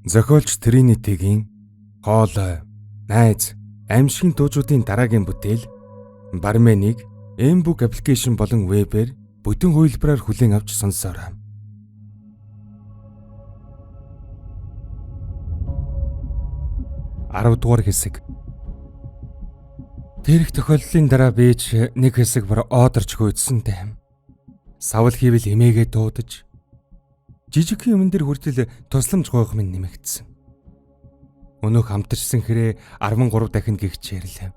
Зохиолч Тринитигийн Хоолой, Найз, Аймшгийн дуужуудын дараагийн бүтээл Барменыг Mbook application болон вебээр бүтэн хувилбараар хүлээн авч сонсоорой. 10-р хэсэг. Тэр их тохиолдлын дараа би ч нэг хэсэг бүр оодорч гүйцсэн тэм. Савл хийвэл эмээгээ дуудаж жижигхэн юмн дээр хүртэл тусламж гуйх минь нэмэгдсэн. Өнөөх хамтарсан хэрээ 13 дахин гихчээрлээ.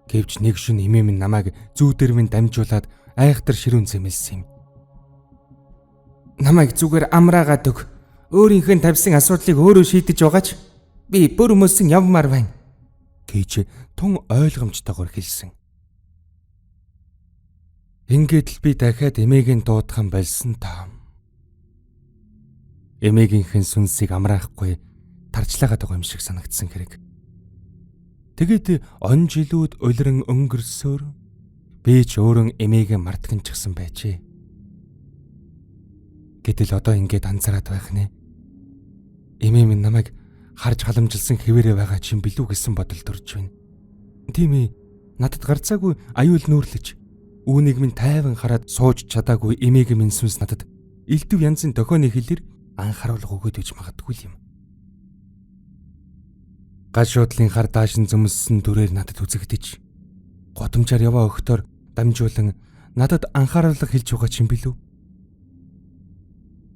Гэвч нэг шин эмээ минь намайг зүүдэр минь дамжуулаад айхтар ширүүн зэмлсэн юм. Намайг зүгээр амраагаад өг. Өөрийнх нь тавьсан асуудлыг өөрөө шийдэж байгаач би бүр мөсөн явмаар байна гэж тун ойлгомжтойгоор хэлсэн. Ингээд л би дахиад эмээг нь дуудах болсон таа. Эмээгийнхэн сүнсийг амраахгүй тарчлаагаад байгаа юм шиг санагдсан хэрэг. Тэгээд он жилүүд улиран өнгөрсөөр би ч өөрөө эмээгээ мартагнчихсан байжээ. Гэтэл одоо ингээд анзаараад байх нэ. Эмээ минь намайг харж халамжилсан хэвээрээ байгаа ч юм билүү гэсэн бодол төрж байна. Тийм ээ. Надад гарцаагүй аюул нүүрлэж үүнийг минь тайван хараад сууж чадаагүй эмээгийн минь сүнс надад элдв янзын дохионы хэлээр анхааруулга өгөөд гэж магадгүй юм. Гашуудлын хар даашин зөмссөн дүрээр надад үзэгдэж гудамжаар яваа өгтөөр дамжуулан надад анхааруулга хэлж байгаа ч юм билүү.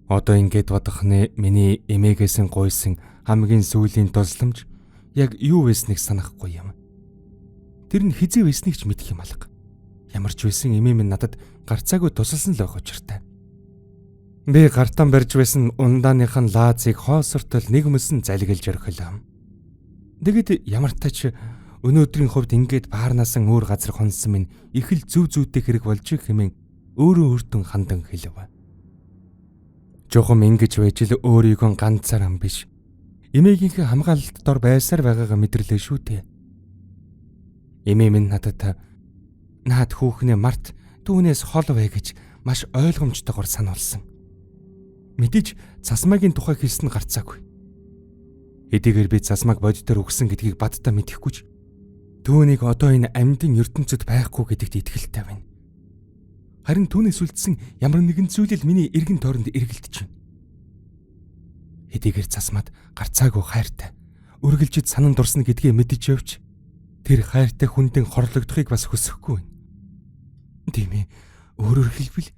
Одоо ингээд бодох нэ миний эмээгээсэн гуйсан хамгийн сүүлийн тусламж яг юу байсныг санахгүй юм. Тэр нь хизээ байсныг ч мэдэх юм алга. Ямар ч байсан эмээ минь надад гарцаагүй тусалсан л байх учиртай. Би гартан барьж байсан ундааных нь лаазыг хоосортол нэг мөсөн залгилж орхилоо. Тэгэд ямар тач өнөөдрийн хувьд ингээд баарнаасан өөр газар хонсон минь их л зүв зүйтэй хэрэг болж хэмээн өөрөө өөртөө хандан хэлв. Жохом ингэж байж л өөрийгөө ганцаар ам биш. Эмээгийнхээ хамгаалалт дор байсаар байгаагаа мэдэрлээ шүү дээ. Эмээ минь надад наад хүүхнээ март түүнээс хол бай гэж маш ойлгомжтойгоор сануулсан. Мэдээж цасмаагийн тухай хэлсэн нь гарцаагүй. Хэдийгээр би цасмааг бодитоор өгсөн гэдгийг бадтаа мэдэхгүй ч түүнийг одоо энэ амьдын ертөнцид байхгүй гэдэгт итгэлтэй байна. Харин түүнээс үлдсэн ямар нэгэн зүйл л миний эргэн тойронд эргэлдэж байна. Хэдийгээр цасмаад гарцаагүй хайртай үргэлжид санан дурсна гэдгээ мэдэж явж тэр хайртай хүндэн хорлогдохыг бас хүсэхгүй байна. Тийм ээ. Өөрөөр хэлбэл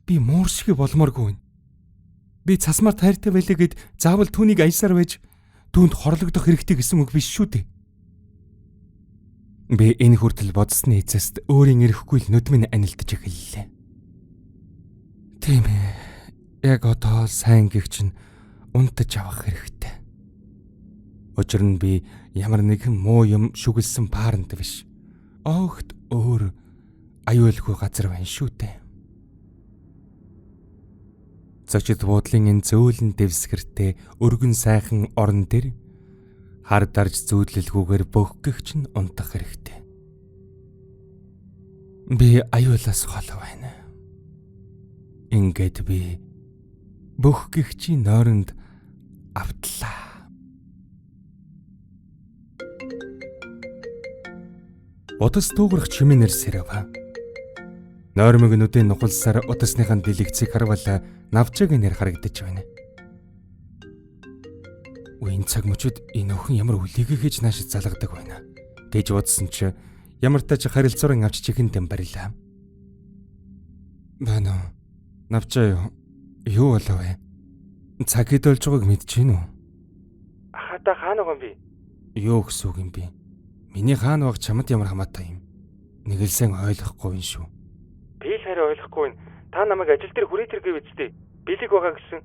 би муур шиг болмооргүй байна. Би цасмаар хайртай байлаа гэд заавал түүнийг аясаар байж түүнд хорлогдох хэрэгтэй гэсэн үг биш шүү дээ. Би энэ хүртэл бодсны эцэст өөрийн эрэхгүй л нүд минь анилдаж эхэллээ. Тийм ээ. Яг одоо сайн гихч нь унтаж авах хэрэгтэй. Учир нь би ямар нэгэн муу юм шүглсэн бааранд биш. Огт өөр аюулгүй газар байна шүү дээ. Зочид буудлын энэ зөөлөн дэвсгэртэй өргөн сайхан орон дээр хар дарж зүүдлэлгүйгээр бүх гихч нь унтах хэрэгтэй. Би аюулаас хол байна. Ингээд би бүх гихчийн нойронд автлаа. Утас дуугарах чимээнээр сэрэв. Нойрмог нүдийн нухалсаар утасныхаа дэлгэцийг харвал навчаагийн нэр харагдаж байна. Үе энэ цаг мөчид энэ охин ямар үлээгээ хийж нааш залгадаг байна гэж бодсон чи ямар тач харилцаурын авч чихэн барилаа. Байна уу? Навчаа юу? Юу болов вэ? Цаг хэд болж байгааг мэдэж гин үү? Ахата хаана байгаа юм бэ? Юу гэсэн үг юм бэ? Миний хаана байгааг чамд ямар хамаатай юм? Нэг л сэн ойлгохгүй юм шүү. Би л харин ойлгохгүй юм. Та намайг ажил дээр хүрээ тэр гэв үсттэй. Бэлэг байгаа гэсэн.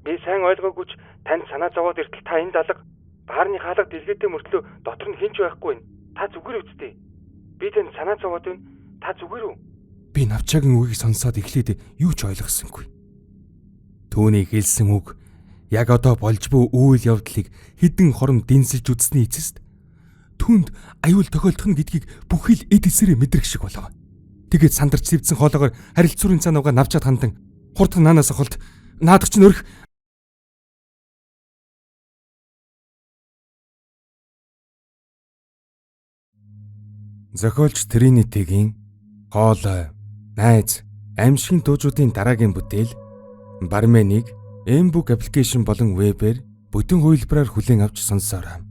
Би сайн ойлгоогүй ч танд санаа зовоод иртэл та энд алга. Баарны хаалга дэлгээтэй мөртлөө дотор нь хэн ч байхгүй юм. Та зүгээр үсттэй. Би танд санаа зовоод байна. Та зүгээр үү? Би навчаагийн үгийг сонсоод эхлээд юу ч ойлгосонгүй. Түүний хэлсэн үг яг одоо болж буй үйл явдлыг хэдэн хором дэнсэлж үзсний эцэст түүнд аюул тохиолдох нь гэдгийг бүхий л эд эсэрээ мэдрэх шиг болов. Тэгээд сандарч сэвдсэн хоолоогоор харилцуурын цаана угаа навчаад хандан хурдан наанаас холд наадах чинь өрх Зохиолч Тринитигийн Хоолой, Найз, Аймшгийн дуужуудын дараагийн бүтээл Барменыг Mbook application болон вебээр бүтэн хувилбараар хүлээн авч сонсоорой.